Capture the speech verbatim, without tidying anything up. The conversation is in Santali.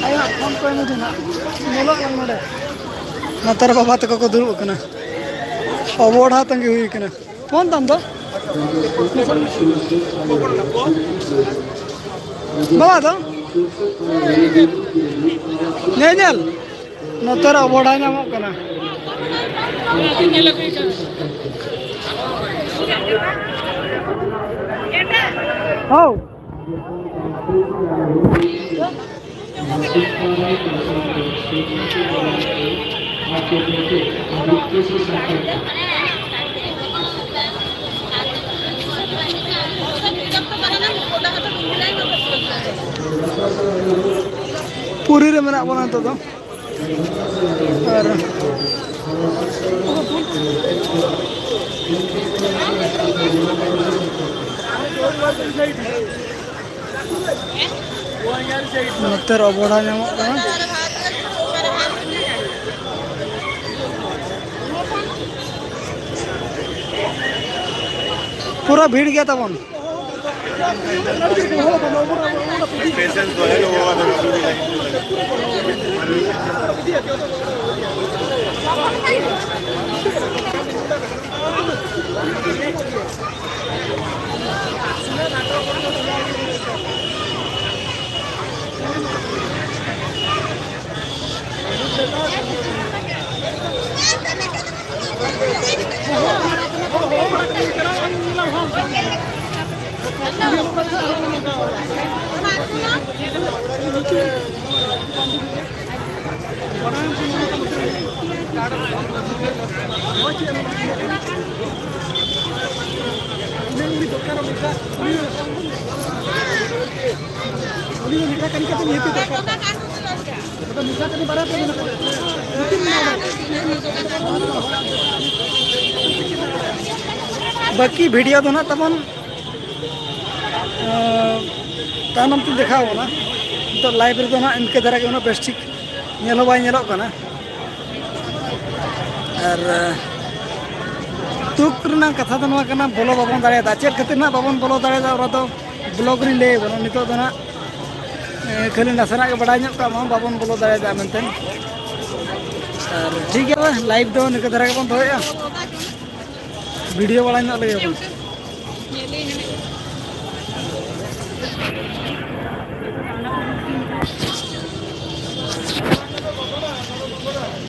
ᱟᱭᱟᱜ ᱯᱷᱳᱱ ᱠᱚᱭ ᱢᱮ ᱱᱟᱦᱟᱜ, ᱧᱮᱞᱚᱜ ᱠᱟᱱᱟ ᱱᱚᱰᱮ᱾ ᱱᱚᱛᱮ ᱨᱮ ᱵᱟᱵᱟ ᱛᱟᱠᱚ ᱠᱚ ᱫᱩᱲᱩᱵ ᱟᱠᱟᱱᱟ, ᱚᱵᱚᱲᱦᱟ ᱛᱟᱺᱜᱤ ᱦᱩᱭ ᱟᱠᱟᱱᱟ᱾ ᱯᱷᱳᱱ ᱛᱟᱢ ᱫᱚ? ᱵᱟᱵᱟ ᱫᱚ? ᱧᱮᱧᱮᱞ? ᱱᱚᱛᱮ ᱨᱮ ᱚᱵᱚᱲᱦᱟ ᱧᱟᱢᱚᱜ ᱠᱟᱱᱟ᱾ ᱦᱚᱸ᱾ ᱯᱩᱨᱤ ᱨᱮ ᱢᱮᱱᱟᱜ ᱵᱚᱱᱟ ᱱᱤᱛᱚᱜ ᱫᱚ᱾ ᱟᱨ ᱱᱚᱛᱮ ᱨᱮ ᱚᱵᱚᱲᱦᱟ ᱧᱟᱢᱚᱜ ᱠᱟᱱᱟ᱾ ᱯᱩᱨᱟᱹ ᱵᱷᱤᱲ ᱜᱮᱭᱟ ᱛᱟᱵᱚᱱ᱾ ᱵᱟᱹᱠᱤ ᱵᱷᱤᱰᱤᱭᱳ ᱫᱚ ᱱᱟᱜ ᱛᱟᱵᱚᱱ, ᱟᱸ, ᱛᱟᱭᱱᱚᱢ ᱛᱤᱧ ᱫᱮᱠᱷᱟᱣ ᱟᱵᱚᱱᱟ᱾ ᱱᱤᱛᱚᱜ ᱞᱟᱭᱤᱵᱷ ᱨᱮᱫᱚ ᱱᱟᱜ ᱤᱱᱠᱟᱹ ᱫᱷᱟᱨᱟ ᱜᱮ ᱩᱱᱟᱹᱜ ᱵᱮᱥ ᱴᱷᱤᱠ ᱧᱮᱞ ᱦᱚᱸ ᱵᱟᱭ ᱧᱮᱞᱚᱜ ᱠᱟᱱᱟ᱾ ᱟᱨ, ᱟᱸ, ᱫᱩᱠ ᱨᱮᱱᱟᱜ ᱠᱟᱛᱷᱟ ᱫᱚ ᱱᱚᱣᱟ ᱠᱟᱱᱟ, ᱵᱚᱞᱚ ᱵᱟᱵᱚᱱ ᱫᱟᱲᱮᱭᱟᱫᱟ᱾ ᱪᱮᱫ ᱠᱷᱟᱹᱛᱤᱨ ᱱᱟᱜ ᱵᱟᱵᱚᱱ ᱵᱚᱞᱚ ᱫᱟᱲᱮᱭᱟᱫᱟ, ᱚᱱᱟ ᱫᱚ ᱵᱞᱚᱜ ᱨᱤᱧ ᱞᱟᱹᱭ ᱟᱵᱚᱱᱟ᱾ ᱱᱤᱛᱚᱜ ᱫᱚ ᱱᱟᱜ, ᱮ, ᱠᱷᱟᱹᱞᱤ ᱱᱟᱥᱮᱱᱟᱜ ᱜᱮ ᱵᱟᱲᱟᱭ ᱧᱚᱜ ᱠᱟᱜ ᱢᱟ, ᱵᱟᱵᱚᱱ ᱵᱚᱞᱚ ᱫᱟᱲᱮᱭᱟᱫᱟ ᱢᱮᱱᱛᱮ᱾ ᱟᱨ ᱴᱷᱤᱠ ᱜᱮᱭᱟ, ᱞᱟᱭᱤᱵᱷ ᱫᱚ ᱱᱤᱝᱠᱟᱹ ᱫᱷᱟᱨᱟ ᱜᱮᱵᱚᱱ ᱫᱚᱦᱚᱭᱮᱫᱼᱟ, ᱵᱷᱤᱰᱤᱭᱳ ᱵᱟᱲᱟ ᱧᱚᱜ ᱞᱮᱜᱮ ᱵᱚᱱ᱾